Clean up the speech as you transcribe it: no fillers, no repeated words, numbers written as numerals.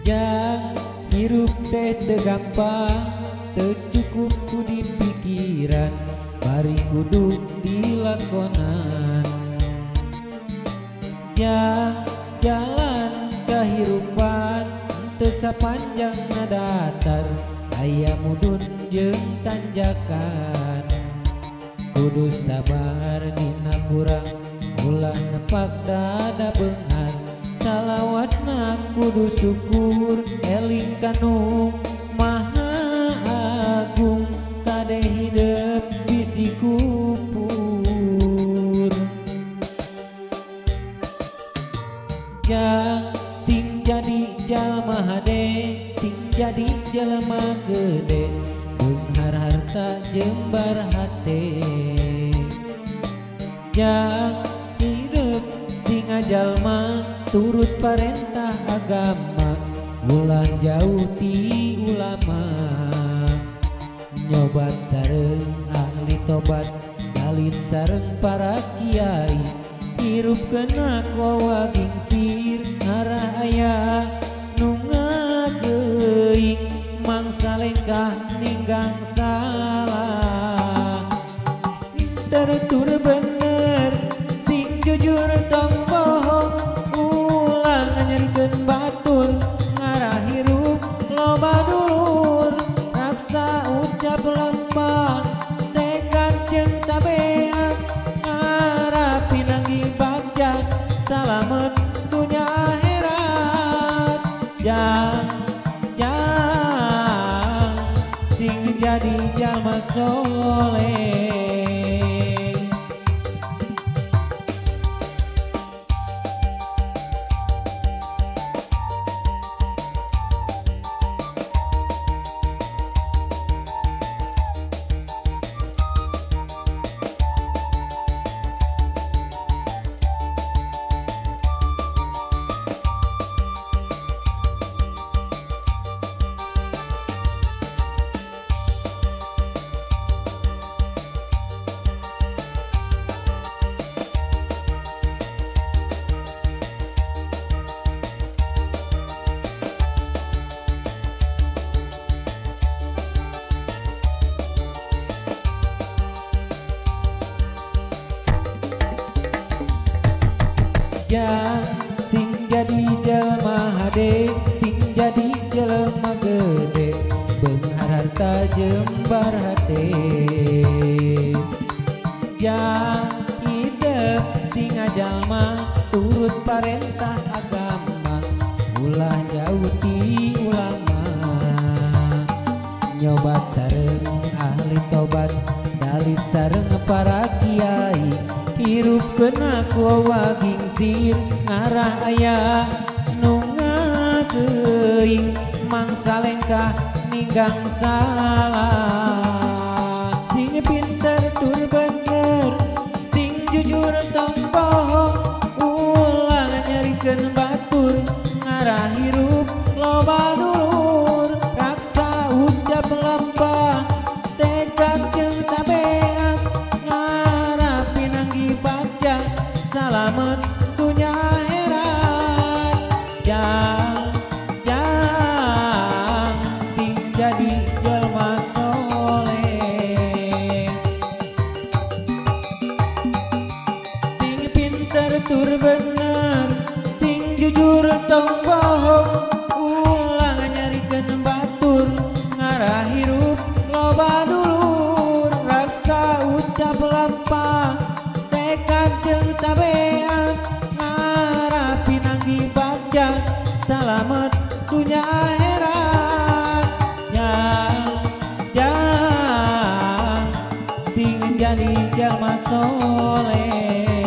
Jang hirup teh teu gampang, teu cukup ku dipikiran, bari kudu dilakonan. Jang jalan kehirupan teu sapanjang datar, aya mudun jeung tanjakan. Kudu sabar dina kurang, ulah nepak dada beunghar. Salawasna kudu syukur, eling kanu maha agung, kade hidep bisi kupur. Jang sing jadi jalma hade, sing jadi jelema gede, beunghar harta jembar hate. Jang hidup sing jalma turut parentah agama, ulah jauh ti ulama. Nyobat sareng ahli tobat, dalit sareng para kiai, hirup kena kowa gingsir, ngarah aya nu ngageuing, mangsa lengkah ninggang salah. Pinter tur bener, sing jujur tong bohong, ulah nyerikeun batur, ngarah hirup loba dulur. Raksa ucap lempah, tekad jeung tabeat, ngarah pinanggih bagja, salamet dunya akhirat. Jang jang sing jadi jalma soleh. Jang sing jadi jelema hade, sing jadi jelema gede, beunghar harta jembar hate. Jang hidup sing jalma turut parentah agama, ulah jauh ti ulama. Nyobat sareng ahli tobat, dalit sareng para kiai, hirup kena kowa gingsir, ngarah aya nu ngageuing, mangsa lengkah ninggang salah. Sing pinter tur bener, sing jujur tong bohong, ulah nyerikeun batur, ngarah hirup loba dulur. Raksa ucap lempah, tekad jeung tabeat, ngarah pinanggih bagja, salamet dunya akhirat. Jang jang sing jadi jelma soleh, sing pinter tur bener, sing jujur tong bohong, ulah nyarikeun batur, ngarah hirup loba dulur. Raksa ucap lampah, tekad jeung tabeat, ngarah pinanggih bagja, salamet dunya akhirat. Jang jang sing jadi jalma soleh.